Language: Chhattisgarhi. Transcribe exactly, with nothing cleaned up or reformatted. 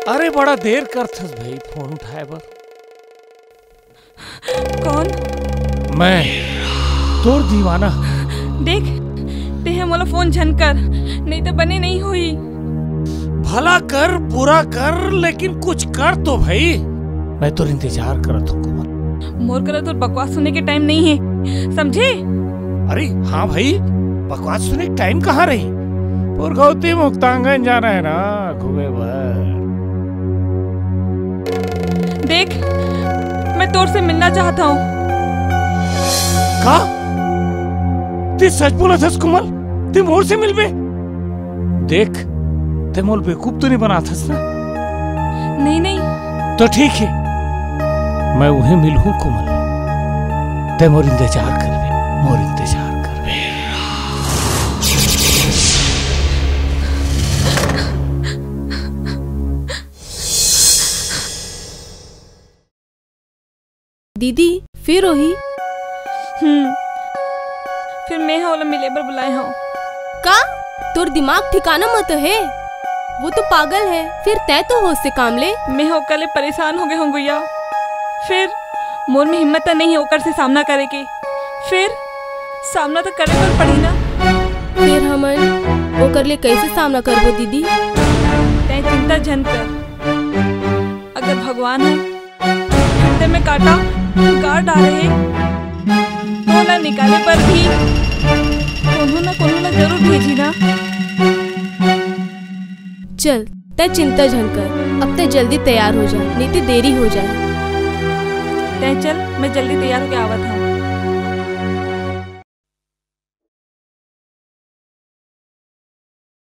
अरे, बड़ा देर करथस भाई फोन उठाए बर। कौन? मैं, तोर दीवाना। देख, तेंह मोला फोन झन कर, नहीं तो बने नहीं होही। भला कर, बुरा कर, लेकिन कुछ कर तो भाई। मैं तोर इंतजार करत हूँ, कोमल। मोर करा तोर बकवास सुने के टाइम नहीं है, समझे? अरे हाँ भाई, बकवास सुने के टाइम कहाँ रही? पुरखौती मुक्तांगन जाना है ना, घूमे बर। देख, मैं तोर से मिलना चाहता हूँ। का? ते सच बोलत हस कोमल? ते मोर से मिलबे? देख, ते मोल बेवकूफ तो नहीं बनात हस ना? नहीं, नहीं। तो ठीक है, मैं उहें मिलहूँ कोमल। ते मोर इंतजार करबे, मोर इंतजार करबे। दीदी, फिर वही? हम्म, फिर मैं हा ओला मिले बर बुलाए हव। का? तोर दिमाग ठिकाना म तो है? वो तो पागल है, फिर तै तो होश से काम ले। मैं हा ओकर ले परेशान हो गए हूँ गुइया। फिर मोर में हिम्मत तो नहीं है ओकर से सामना करे के। फिर सामना तो करे बर पड़ी ना। फिर हमन ओकर ले कैसे सामना करबो दीदी? तै चिंता झन कर। अगर भगवान ह हृदय में कांटा गाड़ डारे हे, तो ओला निकाले बर भी कोनो न कोनो ला जरूर भेजी ना। चल, तै चिंता झन कर, अब तै जल्दी तैयार हो जा, नहीं तो देरी हो जाए। तै चल, मैं जल्दी तैयार होके आवत हूँ।